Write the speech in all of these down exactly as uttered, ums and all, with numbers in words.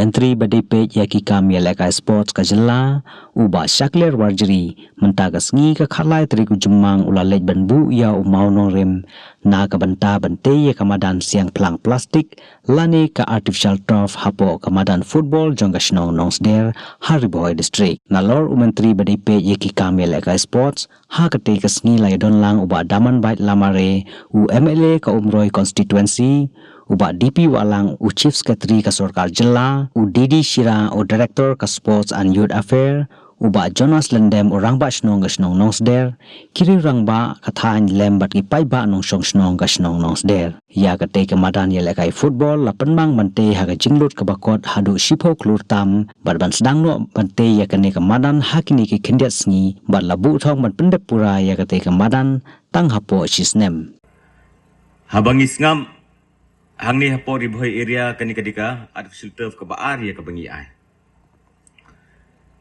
Myntri ba dei peit ïa ki kam ïalehkai sports ka jylla, u Bah Shakliar Warjri, mynta ka sngi ka khatlai tarik u Jymmang u la leit ban buh ïa u mawnongrim na ka bynta ban tei ïa ka madan siang phlang plastik lane ka artificial turf hapoh ka madan football jong ka shnong Nongsder ha Ri Bhoi District. Nalor u Myntri ba dei peit ïa ki kam ïalehkai sports, ha katei ka sngi la ïadon lang u Bah Damanbait Lamare, u M L A ka Umroi Constituency, u Bah D P Wahlang, u Chief Secretary ka Sorkar Jylla, u D D Shira, u Director ka Sports and Youth Affair, u Bah Jonas Lyngdoh, u Rangbah Shnong ka shnong Nongsder, ki riew rangbah ka thaiñ lem bad ki paidbah nongshong shnong ka shnong Nongsder. Ïa katei ka madan ïalehkai football la pynmang ban tei ha ka jinglut kaba kot haduh shiphew klur tam, bad ban sdang noh ban tei ïa kane ka madan ha kine ki khyndiat sngi, bad la buh thong ban pyndep pura ïa katei ka madan tang hapoh shi snem. Haba ngi sngap hangne hapoh Ri Bhoi area, kane ka dei ka artificial turf kaba ar ïa kaba ngi ai.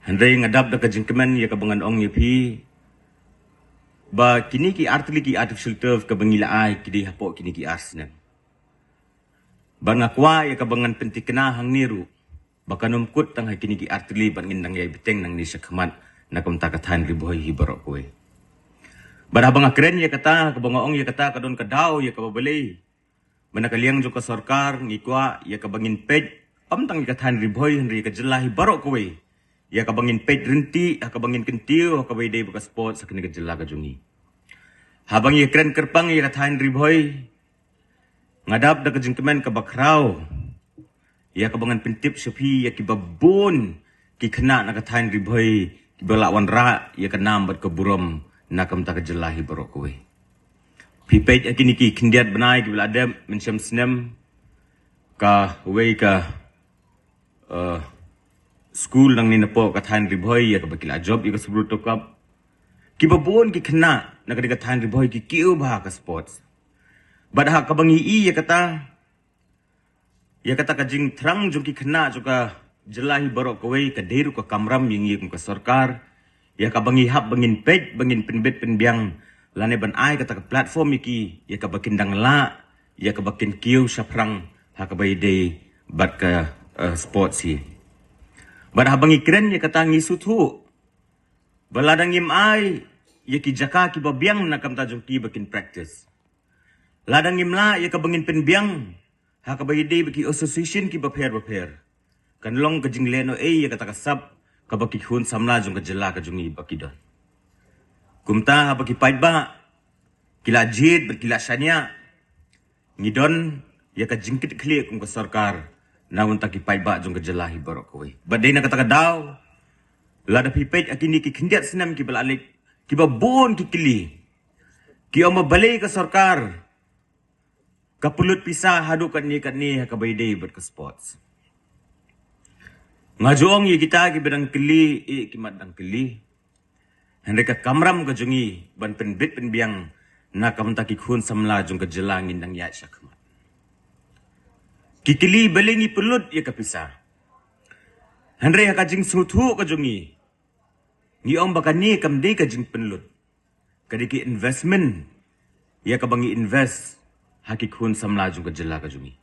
Hynrei nga dap da ka jingkmen ïa kaba ngan ong ïa phi ba kine ki artylli ki artificial turf kaba ngi la ai ki dei hapoh kine ki ar snem. Bad nga kwah ïa kaba ngan pyntikna hangne ruh ba kan ym kut tang ha kine ki artylli bad ngin dang ïai bteng nangne shakhmat na ka bynta ka thaiñ Ri Bhoi hi baroh kawei. Bad haba nga kren ïa kata, kaba nga ong ïa kata, ka don ka daw ïa kaba balei. Mynta ka liang jong ka sorkar ngi kwah ïa kaba ngin peit, ym tang ïa ka thaiñ Ri Bhoi hynrei ïa ka jylla hi baroh kawei, ïa kaba ngin peit ryntih ha kaba ngin kyntiew ha kaba ïadei bad ka sports ha kane ka jylla ka jong ngi. Haba ngi kren kyrpang ïa ka thaiñ Ri Bhoi, nga dap da ka jingkmen kaba khraw ïa kaba ngan pyntip sha phi ïa kiba bun ki khynnah na ka thaiñ Ri Bhoi kiba la wanrah ïa ka nam bad ka burom na ka bynta ka jylla hi baroh kawei. Phi peit ha kine ki khyndiat bnai kiba la dep mynshem snem, kawei ka, eh, skul nangne napoh ka thaiñ Ri Bhoi ïa kaba ki la jop ïa ka Subroto Cup. Kiba bun ki khynnah na ka dei ka thaiñ Ri Bhoi ki kiew bha ha ka sports. Bad ha kaba ngi i ïa kata, ïa kata ka jingthrang jong ki khynnah jong ka jylla hi baroh kawei ka dei ruh ka kamram ïa ngi kum ka sorkar, ïa kaba ngi hap ba ngin peit, ba ngin pynbit pynbiang lane ban ai kata ka platform ïa ki, ïa kaba kin dang lah, ïa kaba kin kiew shaphrang ha kaba ïadei bad ka, eh, sports hi. Bad haba ngi kren ïa kata ngi sngewthuh ba lada ngim ai ïa ki jaka kiba biang na ka bynta jong ki ba kin practice, lada ngim lah ïa kaba ngin pynbiang ha kaba ïadei bad ki association kiba pher bapher, kan long ka jinglehnohei ïa kata ka sap kaba ki khun samla jong ka jylla ka jong ngi ba ki don. Kumta haba ki paidbah ki la jied bad ki la shaniah, ngi don ïa ka jingkitkhlieh kum ka sorkar na ka bynta ki paidbah jong ka jylla hi baroh kawei. Bad dei na kata ka daw, lada phi peit ha kine ki khyndiat snem kiba la leit, kiba bun ki kylli, ki ong ba balei ka sorkar ka pynlut pisa haduh katne katne ha kaba ïadei bad ka sports. Nga ju ong ïa kita kiba dang kylli, eh, ki mat dang kylli. Hynrei ka kamram ka jong ngi ban pynbit pynbiang na ka bynta ki khun samla jong ka jylla ngin dang ïaid shakhmat. Ki kylli balei ngi pynlut ïa ka pisa. Hynrei ha ka jingsngewthuh ka jong ngi, ngi ong ba kane kam dei ka jingpynlut. Ka dei ki investment ïa kaba ngi invest ha ki khun samla jong ka jylla ka jong ngi.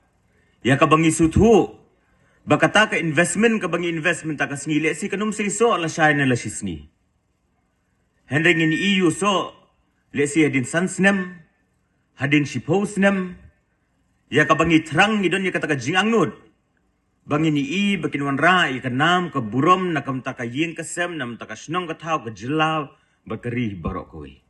Ïa kaba ngi sngewthuh ba kata ka investment kaba ngi invest mynta ka sngi lehse kan ym seisoh lashai ne lashisngi. Hynrei ngin ïoh soh lehse hadien san snem, hadien shiphew snem. Ïa kaba ngi thrang ngi don ïa kata ka jingangnud ba ngin ïohi ba kin wanrah ïa ka nam ka burom na ka bynta ka ïing ka sem, na ka bynta ka shnong ka thaw, ka jylla bad ka ri baroh kawei.